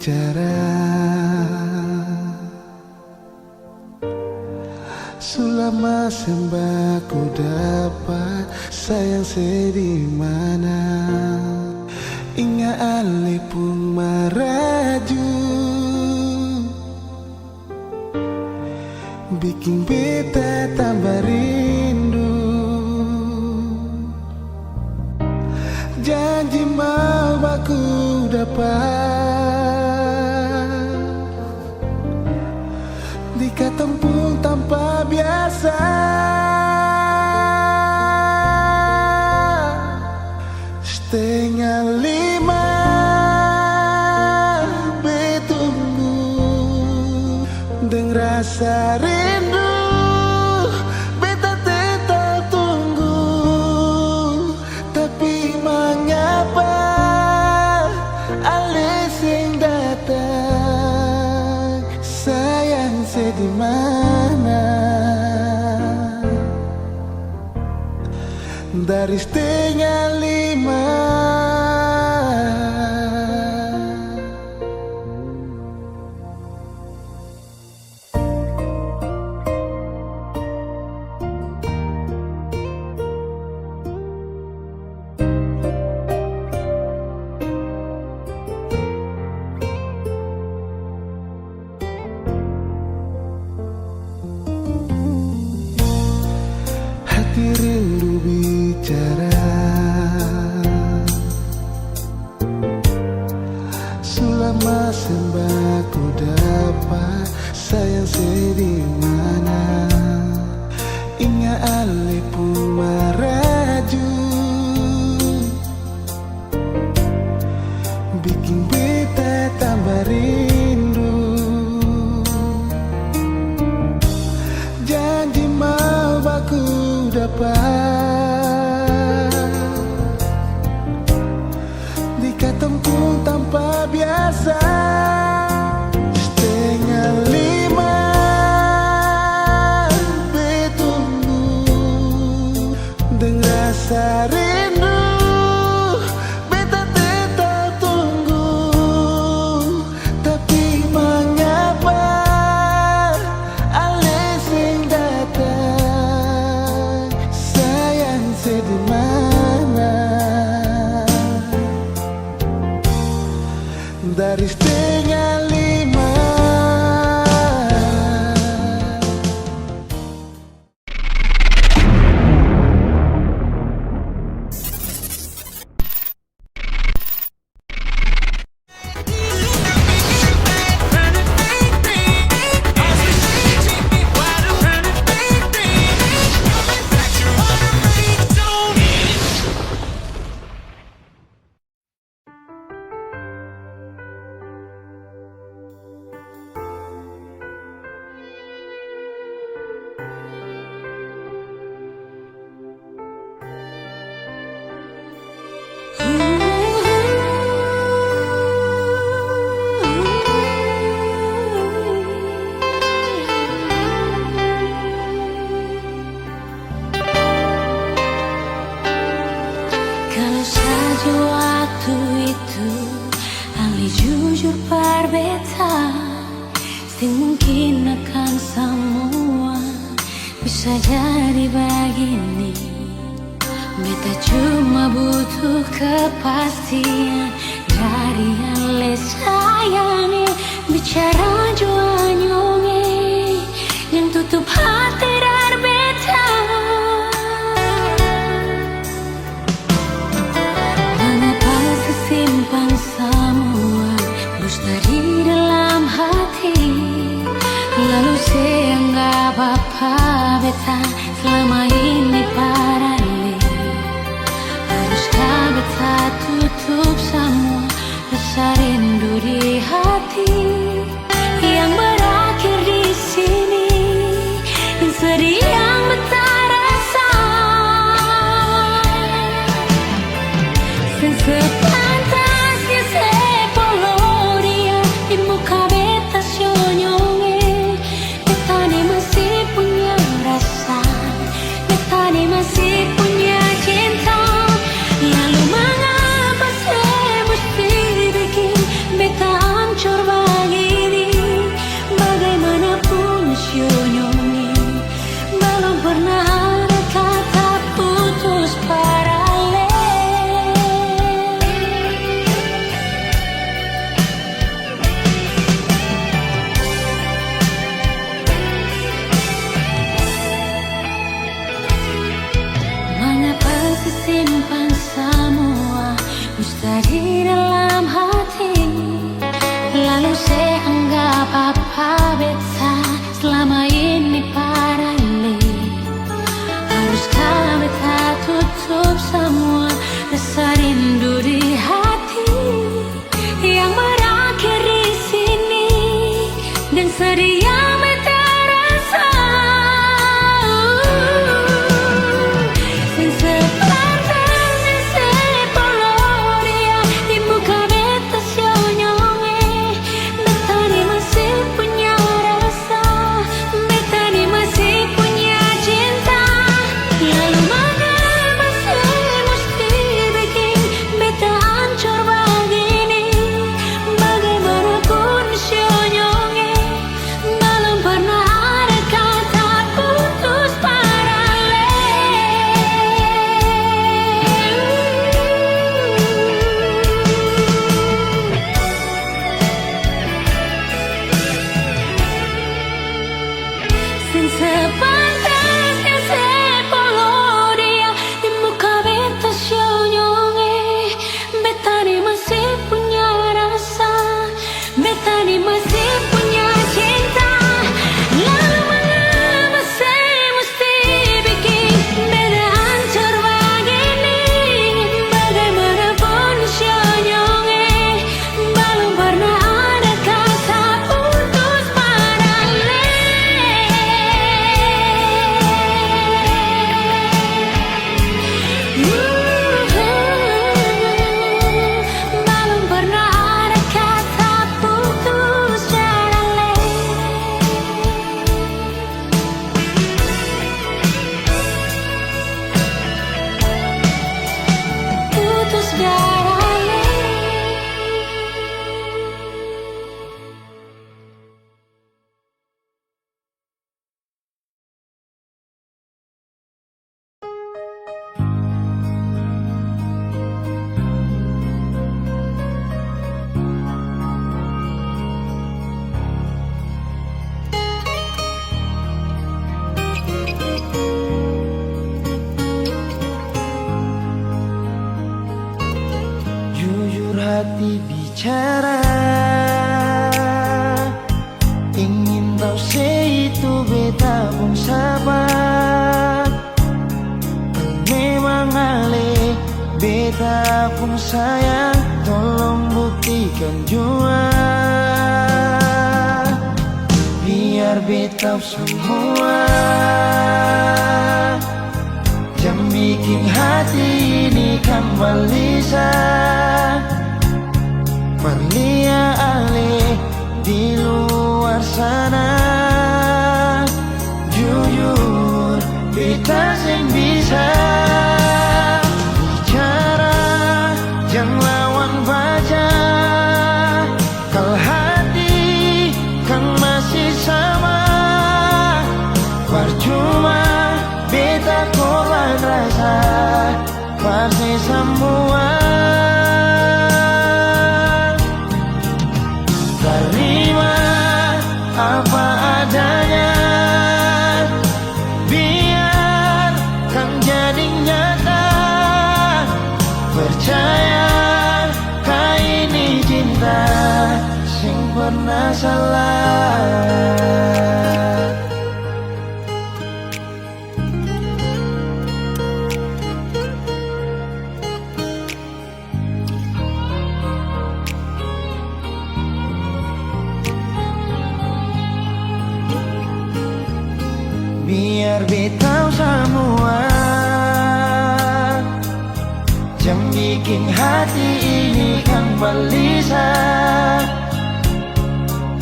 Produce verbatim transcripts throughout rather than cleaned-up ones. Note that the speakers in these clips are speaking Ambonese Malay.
Cara. Su lama seng baku dapa, sayang se di mana? Inga ale pung maraju, biking beta tamba rindu. Janji mau baku dapa, di katong pung tampa biasa. Stenga lima betunggu, deng rasa rindu beta tetap tunggu. Tapi mangapa ale seng datang? Sayang se di mana? Dari stenga lima. Hati rindu bicara, su lama seng baku dapa, sayang se di mana? Inga ale pung maraju, biking beta tamba rindu. Janji mau baku dapa, di katong pung tampa biasa. Stenga lima betunggu, deng rasa rindu beta tetap tunggu. Tapi mangapa ale seng datang? Sayang se di mana? Dari stenga lima. Kalo saja waktu itu ale jujur par beta, seng mungkin akang samua bisa jadi bagini. Beta cuma butuh kepastian dari ale sayang e, bicara jua nyong e, jang tutup hati dari beta. Mangapa se simpan samua dusta di dalam hati, lalu se anggap apa beta selama ini par ale? Haruskah beta tutup samua rasa rindu di hati yang berakhir di sini, deng sedih yang beta rasa? Seng sepantasnya se polo dia di muka beta, sio nyong e. Beta ni masih punya rasa Dia beta rasa, seng sepantas seng sepuluh dia di muka beta senyum, eh. Beta ni masih punya rasa, beta ni masih punya cinta. Lalu mangapa sih musti bikin beta hancur bagini? Bagaimanapun senyum, eh. Balong parna ada kata putus parale. Seng sepantasnya sepuluh dia di muka beta senyum, eh. Beta ni masih punya rasa, beta ni masih punya cinta. Lalu mangapa seng musti biking beta hancur bagini? Bagaimanapun senyum, eh, balong parna ada kata putus parale. Balong parna ada kata putus parale. Putus parale. Jujur hati bicara, ingin tau se itu beta pung sabar. Memang ale beta pung sayang, tolong buktikan jua. Biar beta samua, jang biking hati ini kang balisa. Parlia ale di luar sana. Jujur, beta seng bisa bicara jang lawan baca. Kal hati kang masih sama, parcuma beta korban rasa. Pasti samua tarima apa adanya, biar kang jadi nyata. Percaya ka ini cinta seng pernah salah. Biar beta tau samua, jang biking hati ini kang balisa.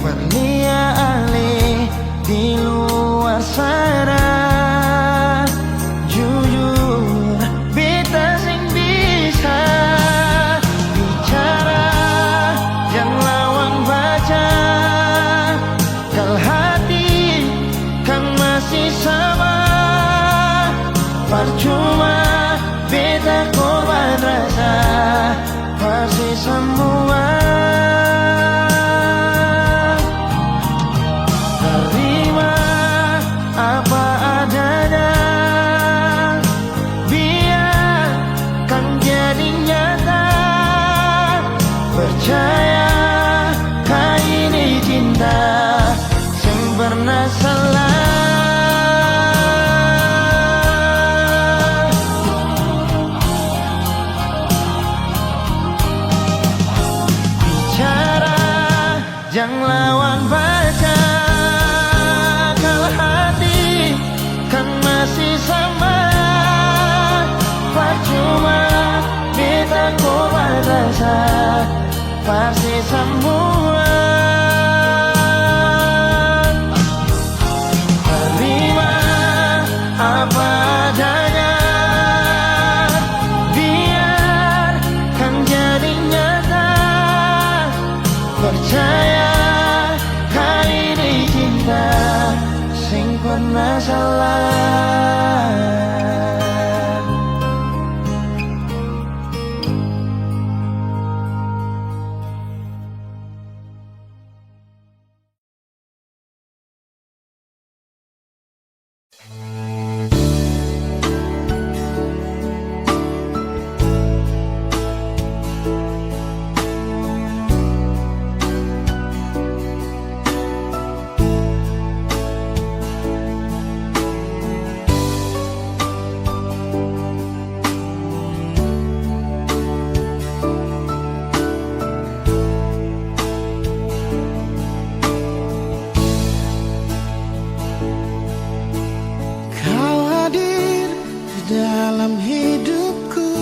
Parlia ale di luar sana. Jujur, beta seng bisa bicara jang lawan baca. Kal hati kang masih sama, parcuma beta korban rasa. Pasti samua tarima apa adanya, biar kang jadi nyata. Percaya ka ini cinta seng pernah salah. Kasih semua, terima apa adanya, biarkan jadi nyata. Percaya, kali ini cinta seng pernah salah. Kau hadir di dalam hidupku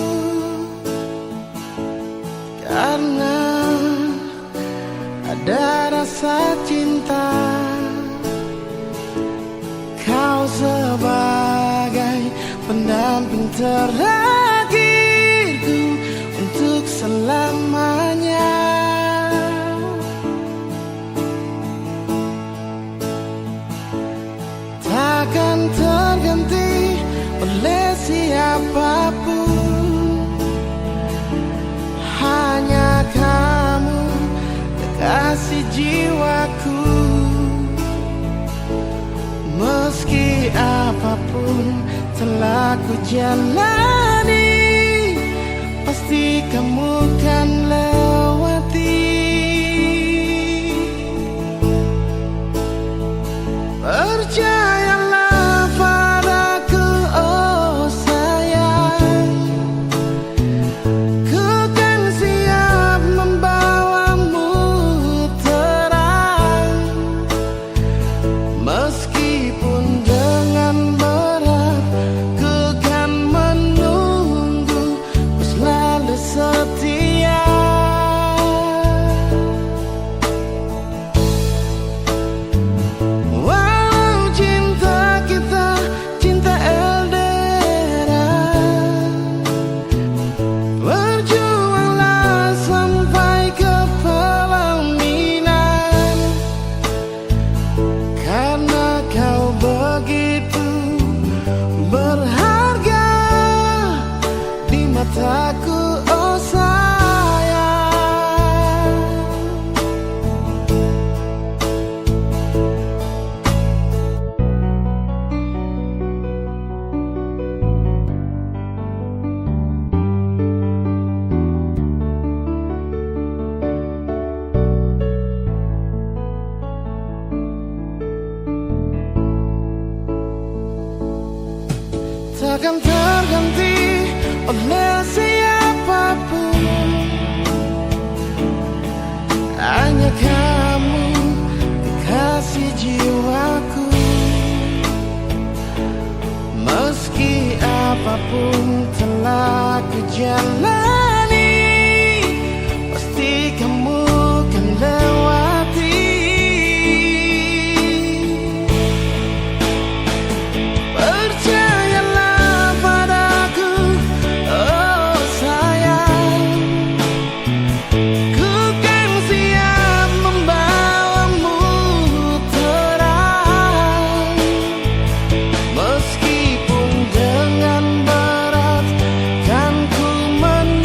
karena ada rasa cinta. Kau sebagai pendamping terakhirku untuk selamanya. Takkan terganti oleh siapapun. Hanya kamu, kekasih jiwaku. Meski apapun telah ku jalani, pasti kamu kan lewati. Percayalah padaku, oh sayang, ku kan siap membawamu terang. Meskipun dengan berat, ku kan menunggu, ku selalu setia. Walau cinta kita cinta L D R, berjuanglah sampai ke pelaminan. Karena kau begitu berharga di mataku, oh sayang. Takkan terganti oleh siapapun. Hanya kamu, kekasih jiwaku. Meski apapun telah ku jalani, pasti kamu kan lewati. Percayalah padaku, oh sayang. Ku kan siap membawamu terang, meskipun dengan berat kan ku menunggu.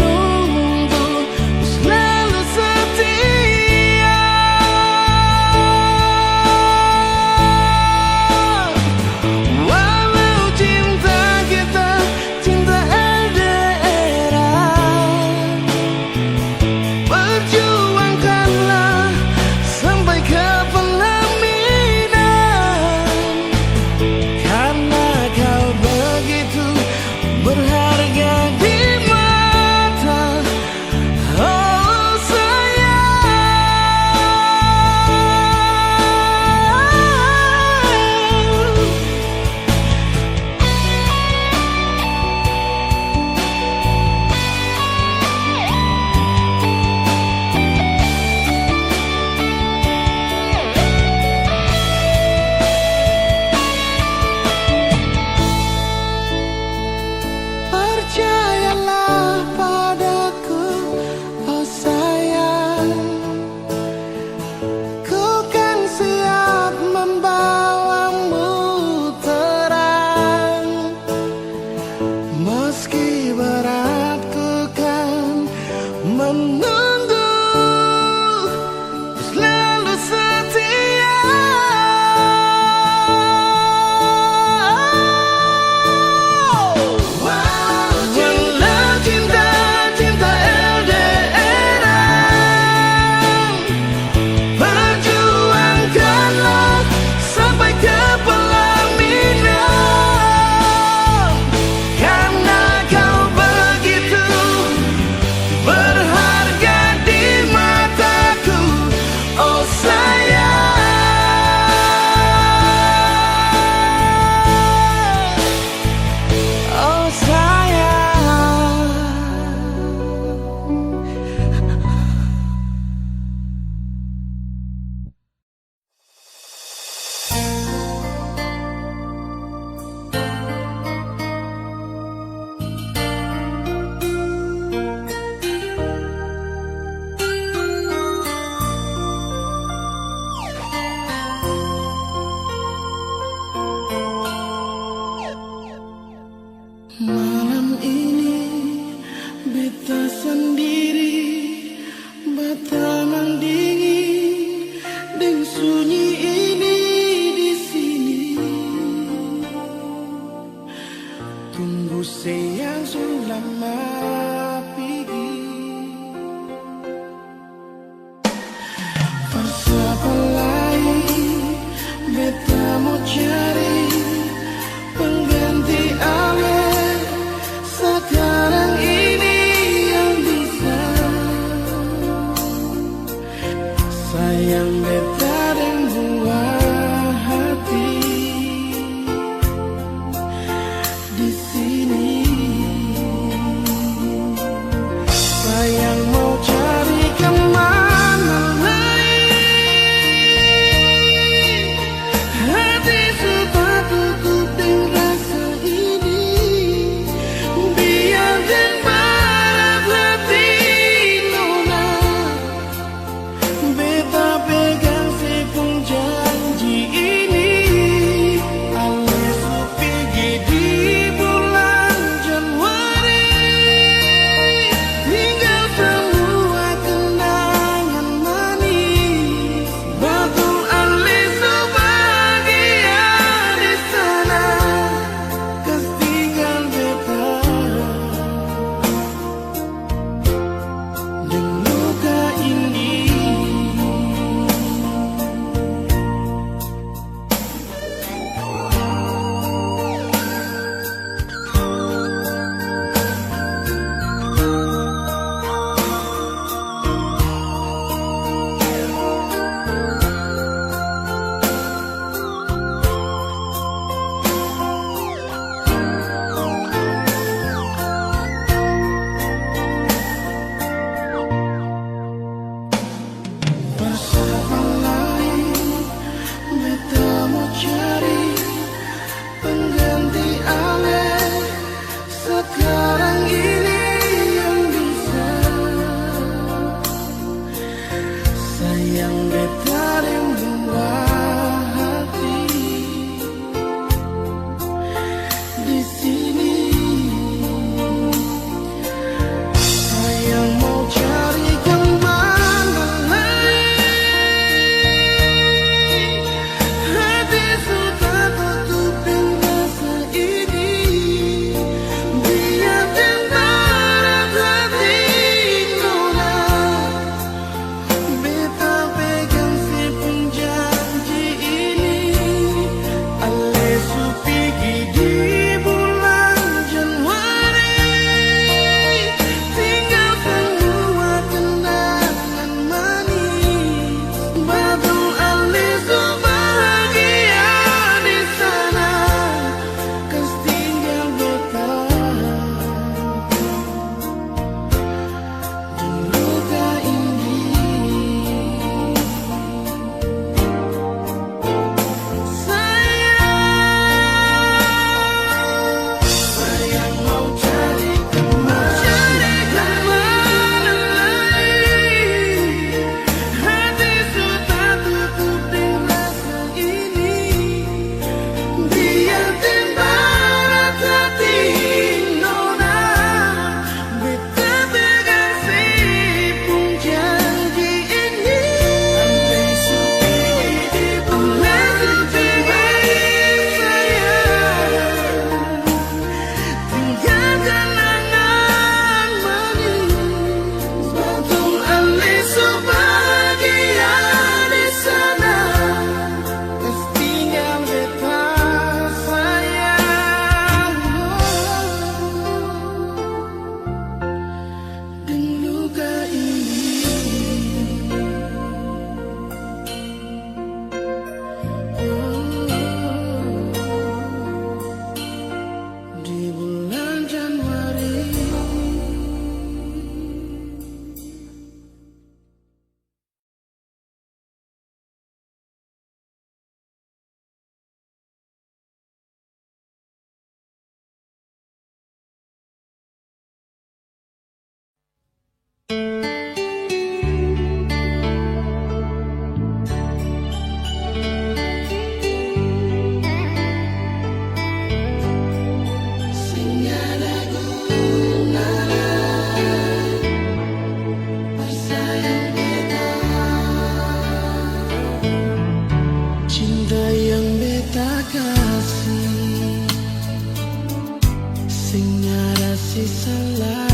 Salah,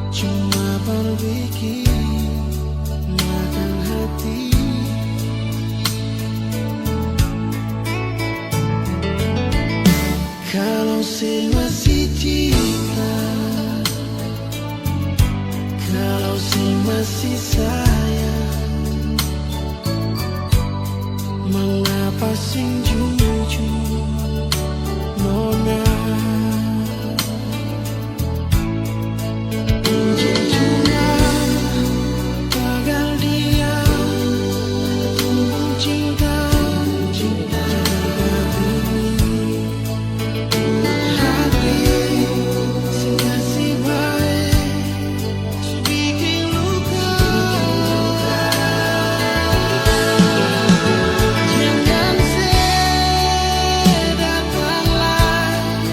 cuma barbiking makan hati. Kalau se masih cinta, kalau se masih sayang, mangapa seng jujur, Nona? Jujurlah, tagal dia tumbuh cinta, cinta. Hati sing kasih bae, biking luka. Jangan se datang lai.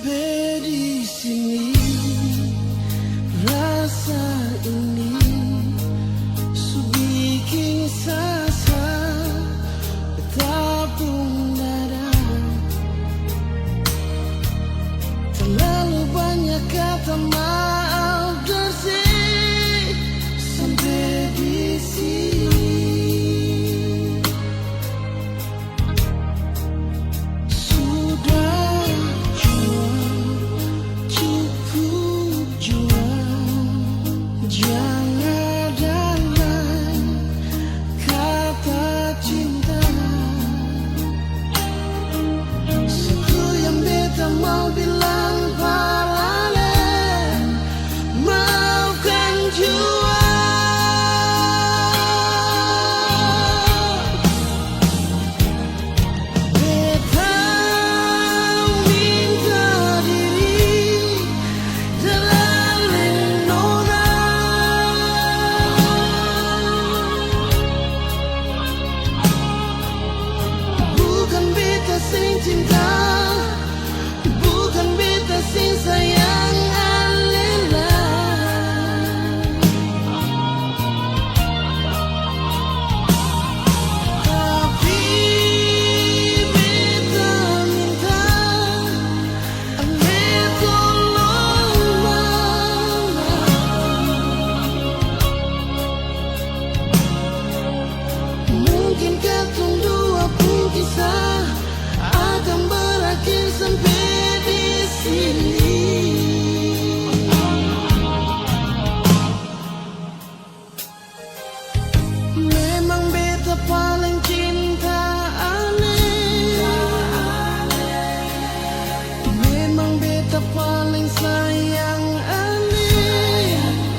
Sampe di sini, rasa ini su biking sasa, beta pung dada. Terlalu banyak kata maaf dari sampe di sini. Sudah jua, cukup jua, jang ada lai kata cinta. Satu yang beta mau bilang par ale, maafkan jua. Beta minta diri, darling nona. Bukan beta seng cinta, bukan beta seng sayang ale lai. Tapi beta minta ale tolong mama. Mungkin katong dua pung kisah akan berakhir sampe di sini. Memang beta paling cinta ale. Memang beta paling sayang ale.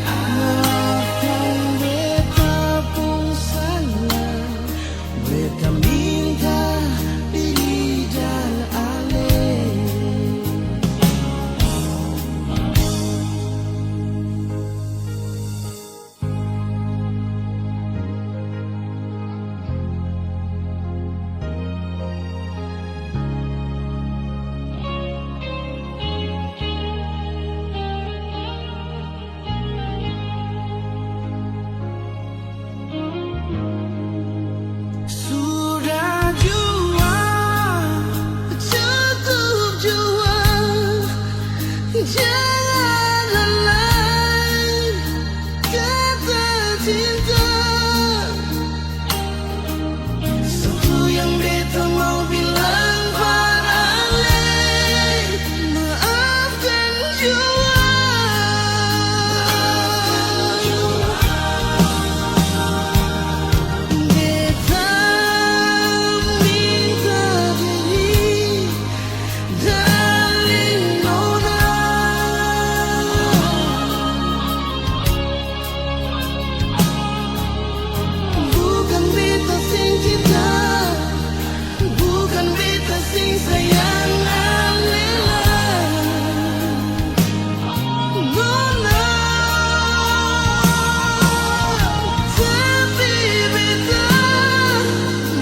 Maafkan beta pung salah. Beta minta diri dan ale. Sudah jua, cukup jua, jangan ada lai kata cinta. Satu yang beta mau bilang par ale, maafkan jua. Beta minta diri, darling nona. Bukan beta seng cinta, bukan beta seng sayang ale lai. Nona, tapi beta,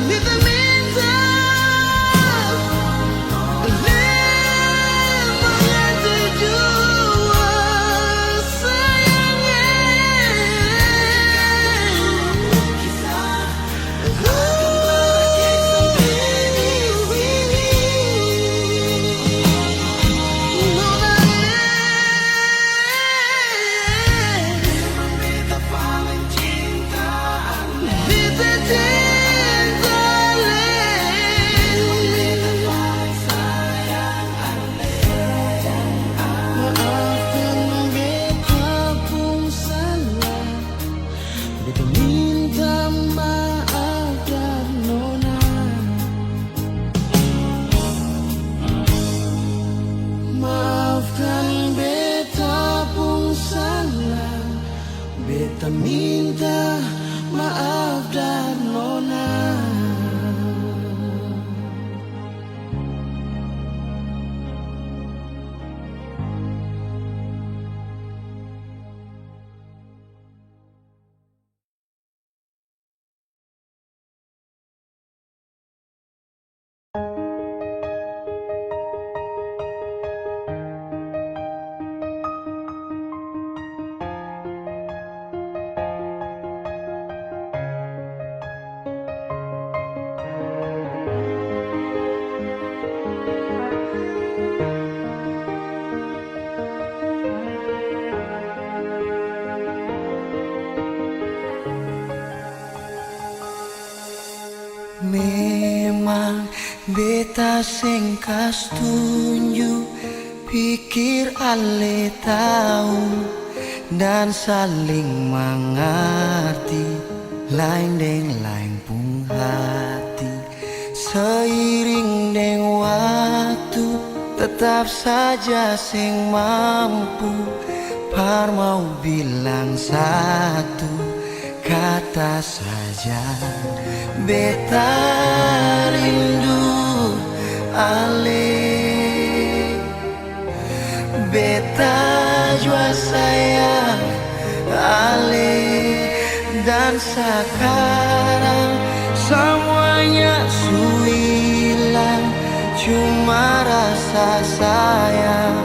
beta minta, le mangarti jua sayang e. Maafkan beta pung salah. Beta minta maaf dari nona. Maafkan beta pung salah. Beta minta maaf dari nona. Memang beta seng kas tunju, pikir ale tau dan saling mangarti, laeng deng laeng pung hati. Seiring deng waktu, tetap saja seng mampu par mau bilang satu kata saja, beta rindu ale. Beta jua sayang ale, dan sakarang samuanya su ilang, cuma rasa sayang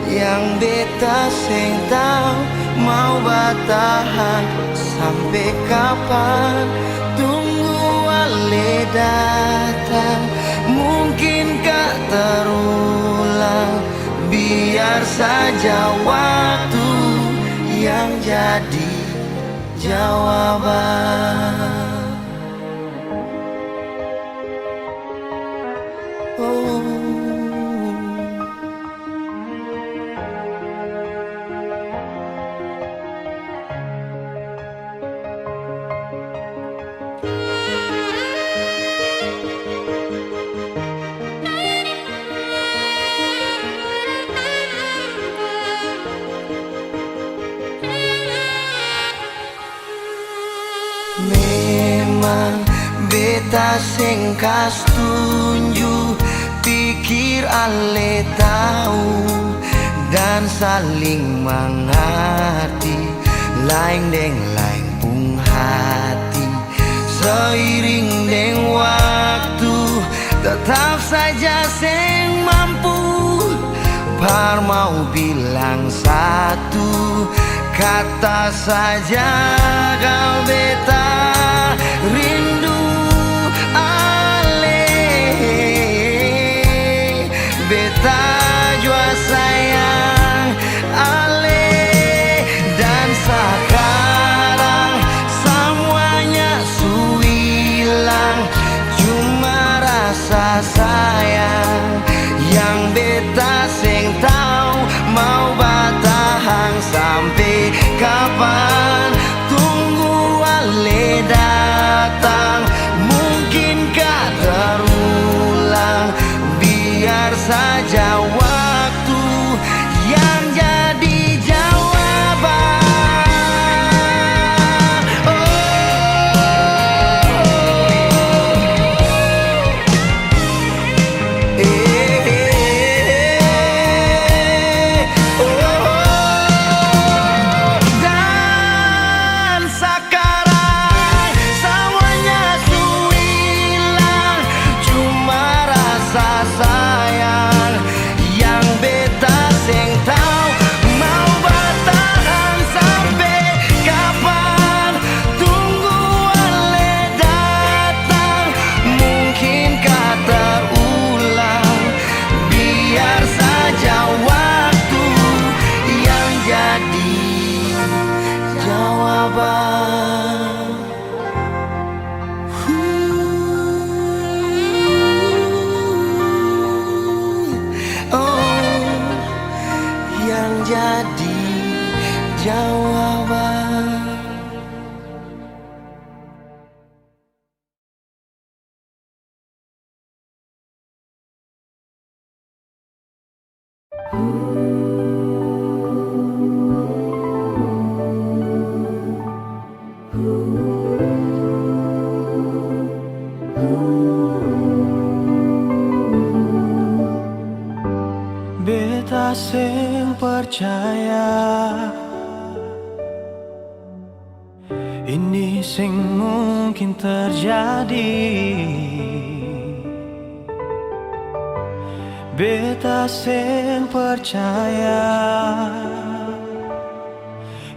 yang beta seng tau mau batahang sampe kapan. Tunggu ale datang, mungkin ka terulang. Biar saja waktu yang jadi jawaban. Oh. Memang beta seng kas tunju, pikir ale tau dan saling mangarti, laeng deng laeng pung hati. Seiring deng waktu, tetap saja seng mampu par mau bilang satu kata saja, kau beta rindu ale. Beta jua sayang ale, dan sakarang samuanya su ilang, cuma rasa sayang yang beta seng tau mau batahang sampe kapan. Tunggu ale datang, mungkin ka terulang. Biar saja waktu yang jadi jawaban. Oh, eh, eh, eh, eh, oh, dan sakarang samuanya su ilang, cuma rasa sayang yang beta seng tau mau batahang sampe kapan. Tunggu ale datang, mungkin ka terulang. Biar saja waktu yang jadi jawaban. Huh, oh, yang jadi jawaban. Beta seng percaya ini seng mungkin terjadi. Beta seng percaya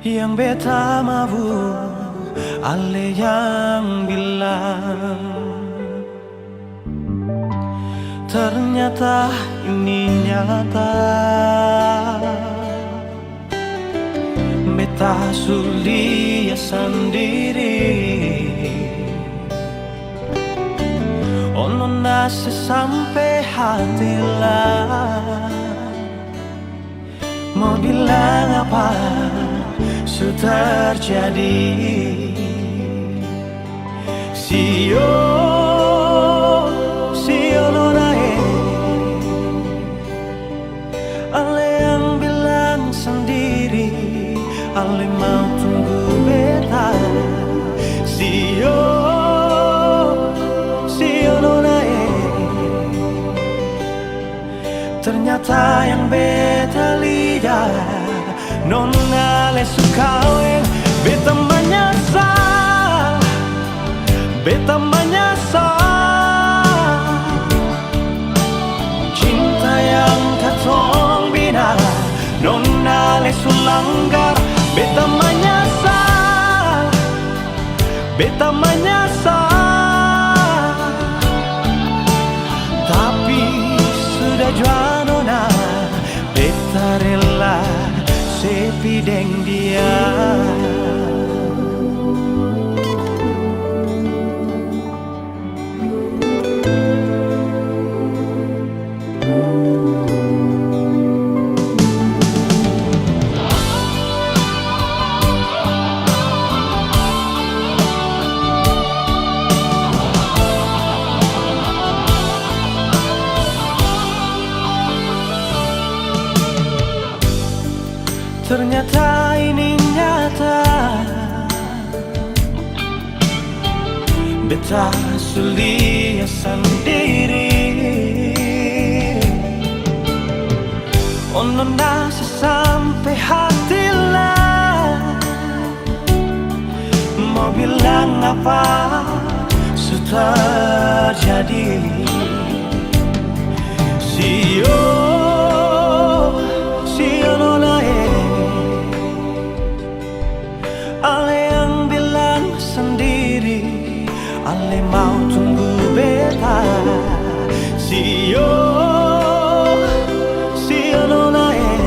yang beta mau, ale yang bilang. Ternyata ini nyata, beta su lia sandiri. Nona se sampe hati la. Mo bilang apa su terjadi? Sio, sio nona e. Ale yang bilang sendiri, ale mau tunggu beta. Sio, sio nona e. Ternyata yang beta lia, nona le su kaweng. Beta manyasal, beta manyasal. Cinta yang katong bina, nona le su langgar. Beta manyasal, beta manyasal, tapi sudah jua nona, beta rela sepi deng dia. Ternyata ini nyata. Beta su lia sandiri. Oh nona se sampe hati la. Mo bilang apa su terjadi? Sio, sio nona e. Ale yang bilang sendiri, ale mau tunggu beta. Sio, sio nona e.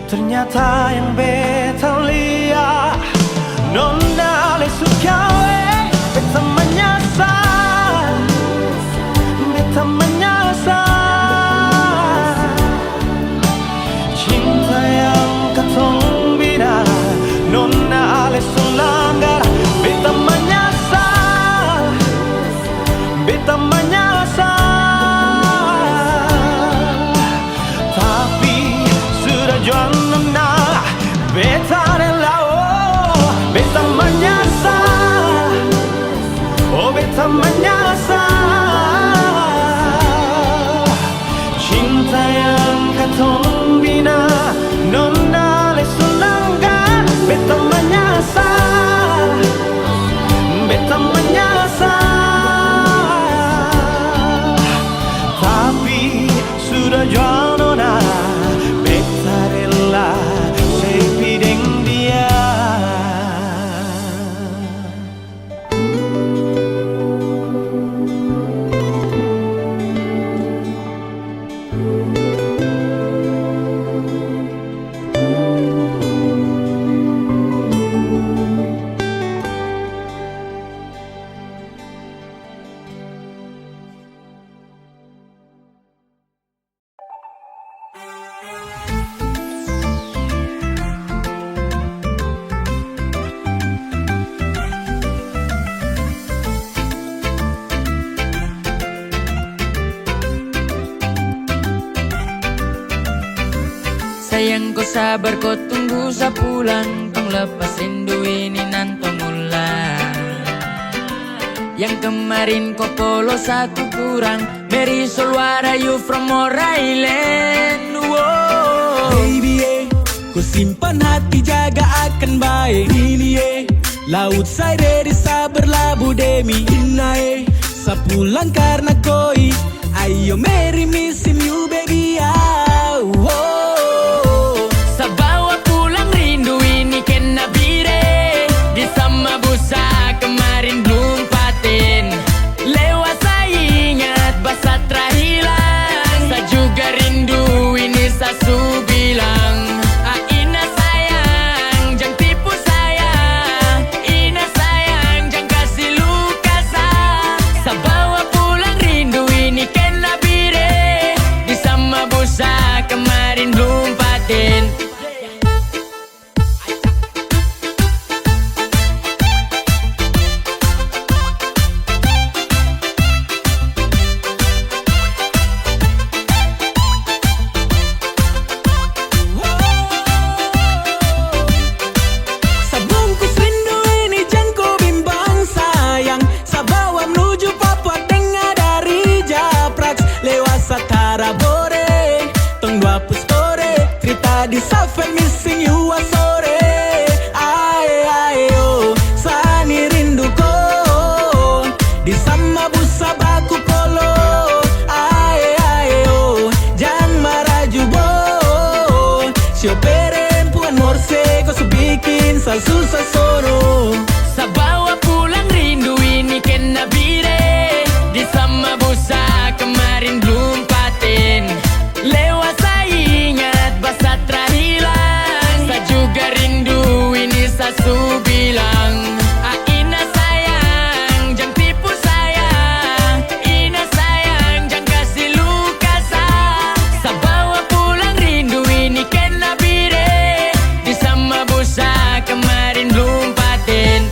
Ternyata yang beta lia, nona le su kaweng. Beta manyasal, beta manyasal. Cinta yang katong bina, nona ale su langgar. Beta manyasal, beta manyasal, tapi sudah jua nona, beta rela, oh, beta manyasal. Oh, beta manyasal. Cinta yang katong bina, nona le su langgar. Beta manyasal, beta manyasal. Tapi sudah jua nona, beta rela sepi deng dia. Sayang, ko sabar, ko tunggu sa pulang, tong lepas rindu ini nantong ulang. Yang kemarin ko polos, aku kurang. Mary Solwara, you from Moraile, woah. Baby, eh, ko simpan hati, jaga akan bae. Ini, eh, laut Saire di sa berlabuh demi Ina, eh, sa pulang karna koi. Ayo, Mary, missing you, baby, ah, woah. Sa bawa pulang rindu ini kena bire. Di sama busa kemarin blum paten. Lewa sa ingat, basa tra hilang. Sa juga rindu ini sa su bilang. Ah, Ina sayang, jang tipu saya. Ina sayang, jang kasi luka sa. Yua sore, ae, ae, o, sani rindu ko. Di Sama Busa baku polo, ae, ae, o, jang maraju bo. Sio perempuan morse, ko su bikin sa susah sono. Sabawa pulang rindu ini kena bire. Di Sama Busa kemarin blum paten. Lewa sa ingat basa tra hilang, sa juga rindu ini sa su bilang. Ah, Ina sayang, jang tipu saya. Ina sayang, jang kasi luka sa. Sabawa pulang rindu ini kena bire. Di Sama Busa kemarin blum paten.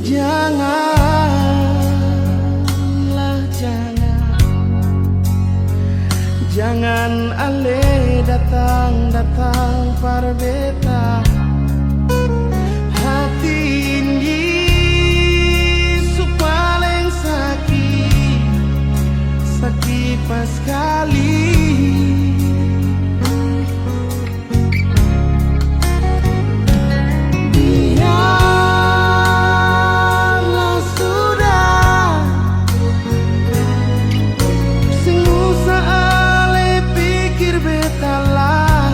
Janganlah, jangan, jangan ale datang-datang par beta. Hati ini su paleng saki, saki paskali. Biarlah sudah, seng usah ale pikir beta lah.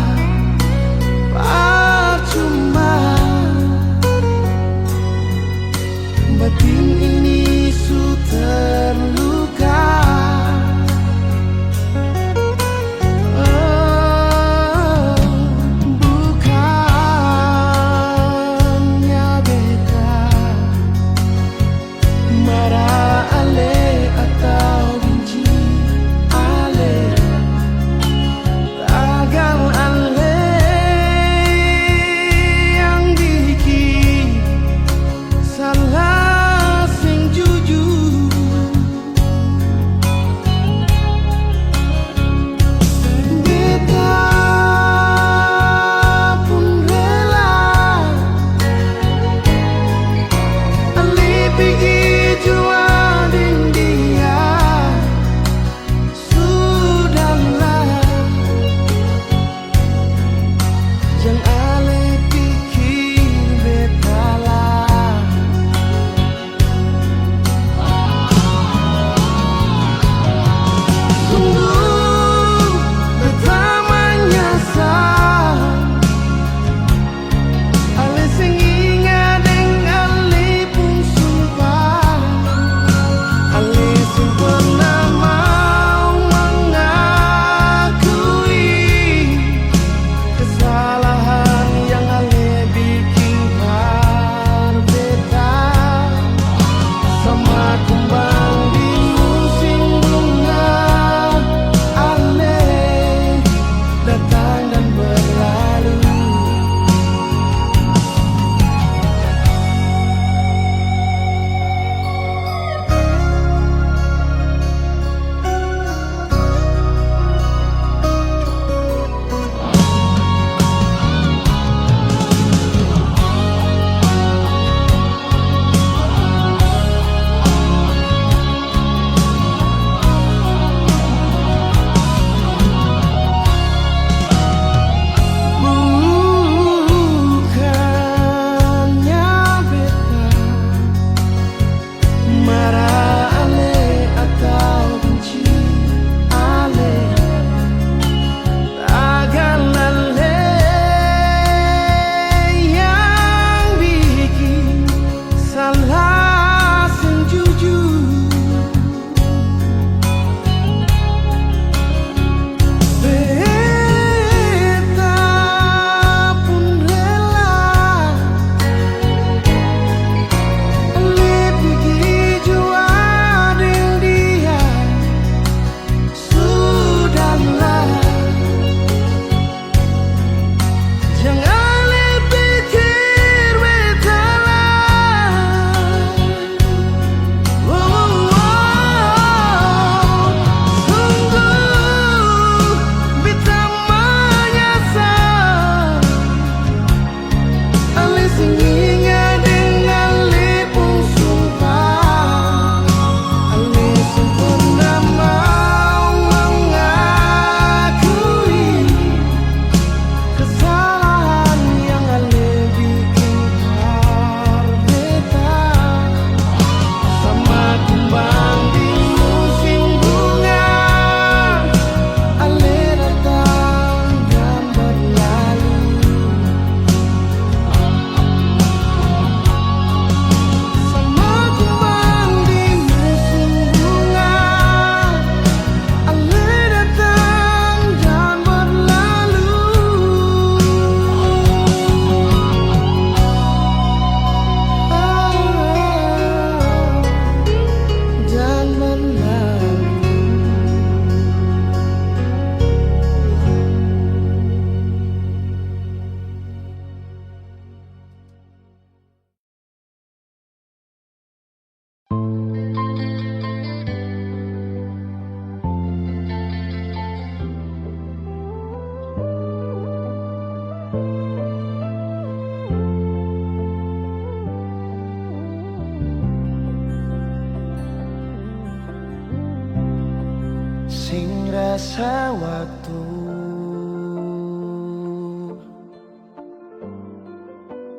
Waktu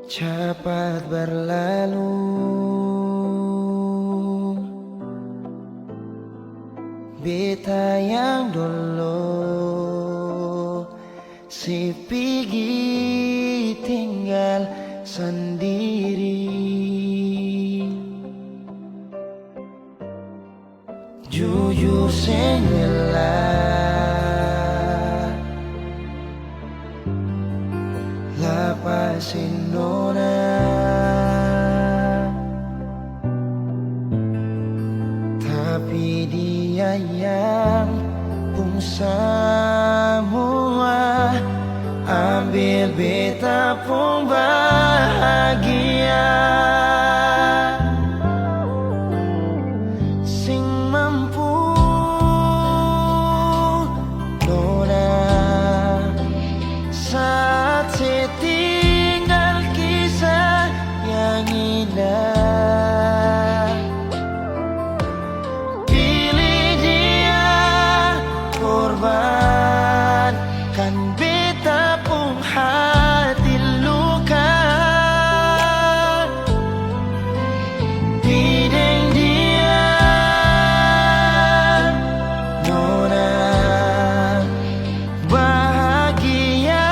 capat berlalu, beta yang dolo se pigi tinggal sandiri. Jujur seng rela lapasi nona, tapi dia yang pung samua, ambil beta pung bahagia. Seng mampu nona saat se tinggal kisah yang indah. Pilih dia korbankan beta pung hati luka. Pi deng dia, nona bahagia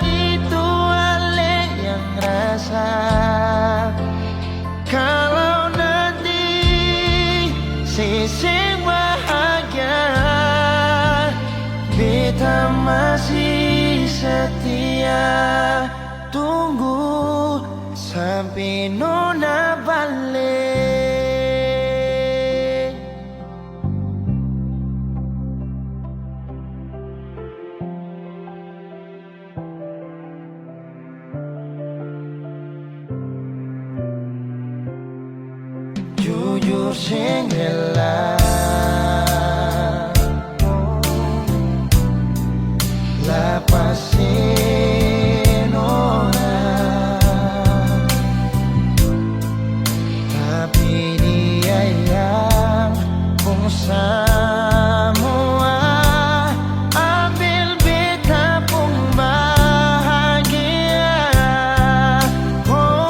itu ale yang rasa. Kalau nanti se seng bahagia, beta masih setia tunggu sampe nona bale. Jujur seng rela lapasi nona, tapi dia yang pung samua, ambil beta pung bahagia. Oh.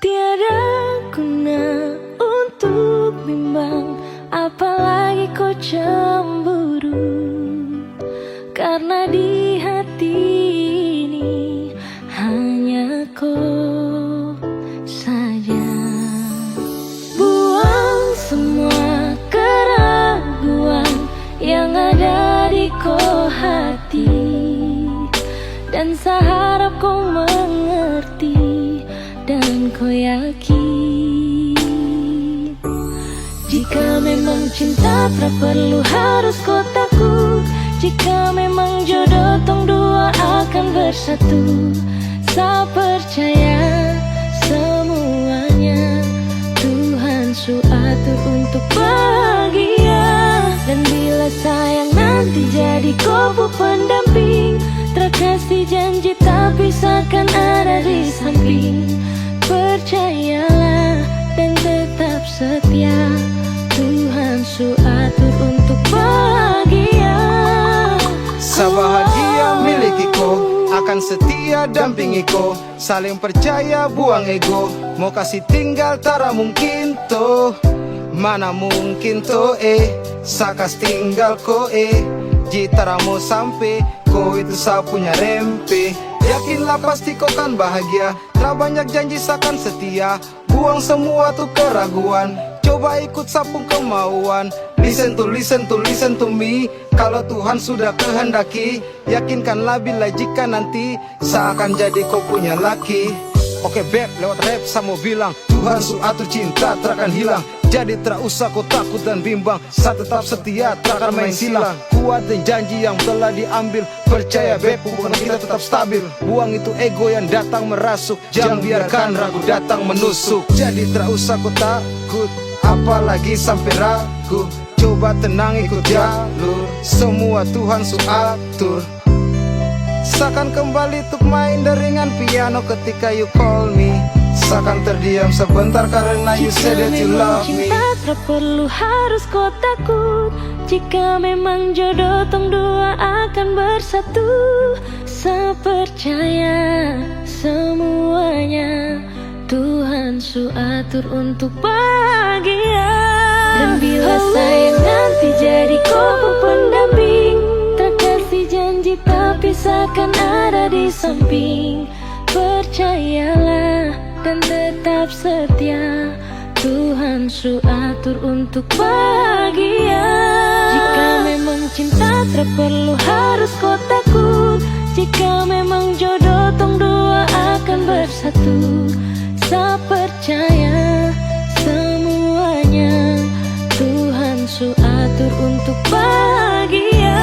Tiada guna untuk bimbang, apalagi ko cemburu, karna di hati ini hanya ko saja. Buang semua keraguan yang ada di ko hati, dan sa harap ko mengerti dan ko yakin. Jika memang cinta, tra perlu harus ko takut. Jika memang jodoh tong dua akan bersatu, sa percaya semuanya Tuhan su atur untuk bahagia. Dan bila sayang nanti jadi ko pu pendamping, tra kasi janji tapi sa akan ada di samping. Percayalah dan tetap setia, Tuhan su atur untuk bahagia. Sa bahagia miliki ko, akan setia dampingi ko, saling percaya buang ego, mo kasi tinggal tara mungkin to, mana mungkin to eh, sa kas tinggal ko eh, ji tara mo sampe, ko itu sa punya rempe. Yakinlah pasti ko kan bahagia, tra banyak janji sa kan setia. Buang semua tu keraguan, coba ikut sa pung kemauan. Listen to, listen to, listen to me. Kalo Tuhan sudah kehendaki, yakinkanlah bila jika nanti sa akan jadi ko punya laki. Oke, Beb, lewat rap sa mo bilang, Tuhan su atur cinta tra akan hilang. Jadi tra usah ko takut dan bimbang, sa tetap setia, tra akan main silang. Kuat deng janji yang telah diambil. Percaya, Beb, hubungan kita tetap stabil. Buang itu ego yang datang merasuk. Jang biarkan ragu datang menusuk. Jadi tra usah ko takut, apalagi sampe ragu. Coba tenang, ikut jalur, semua Tuhan su atur. Sa akan kembali tuk main deringan piano ketika you call me. Sa akan terdiam sebentar karena you say that you love me. Jika memang cinta, tra perlu harus ko takut. Jika memang jodoh tong dua akan bersatu, sa percaya semuanya Tuhan su atur untuk bahagia. Dan bila sayang nanti jadi ko pu pendamping, tra kasi janji tapi sa akan ada di samping. Percayalah dan tetap setia, Tuhan su atur untuk bahagia. Jika memang cinta, tra perlu harus ko takut. Jika memang jodoh tong dua akan bersatu, sa percaya semuanya Tuhan su atur untuk bahagia.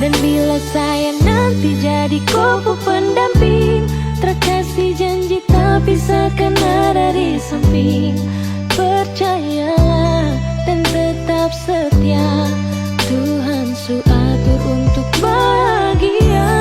Dan bila sayang nanti jadi ko pu pendamping, tra kasi janji tapi sa akan ada di samping. Percayalah dan tetap setia, Tuhan su atur untuk bahagia.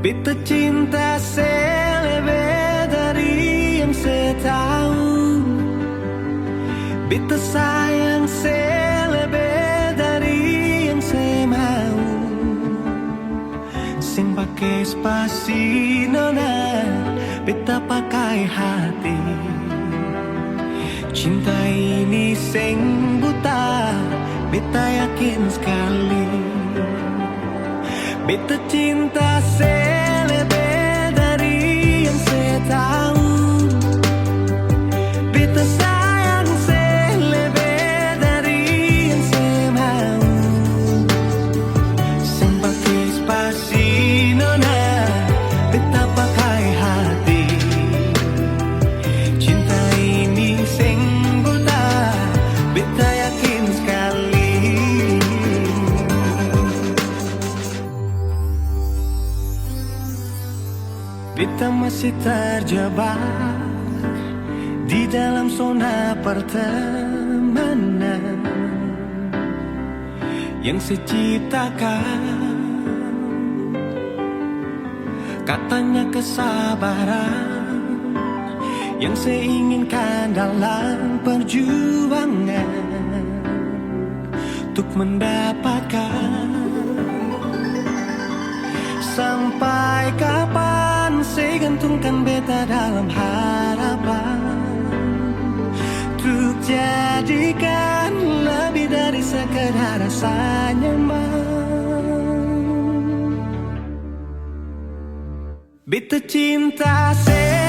Beta cinta se lebe dari yang se tau. Beta sayang se lebe dari yang se mau. Seng pake spasi nona, beta pakai hati. Cinta ini seng buta, beta yakin skali. Beta cinta se lebe dari yang se tau. Beta sayang se lebe dari yang se mau. Seng pake spasi nona, beta pakai hati. Cinta ini seng buta, beta yakin skali. Beta masih terjebak di dalam zona pertemanan yang se ciptakan. Katanya kesabaran yang se inginkan dalam perjuangan untuk mendapatkan. Sampai kapan se gantungkan beta dalam harapan untuk jadikan lebih dari sekedar rasa nyaman. Beta cinta se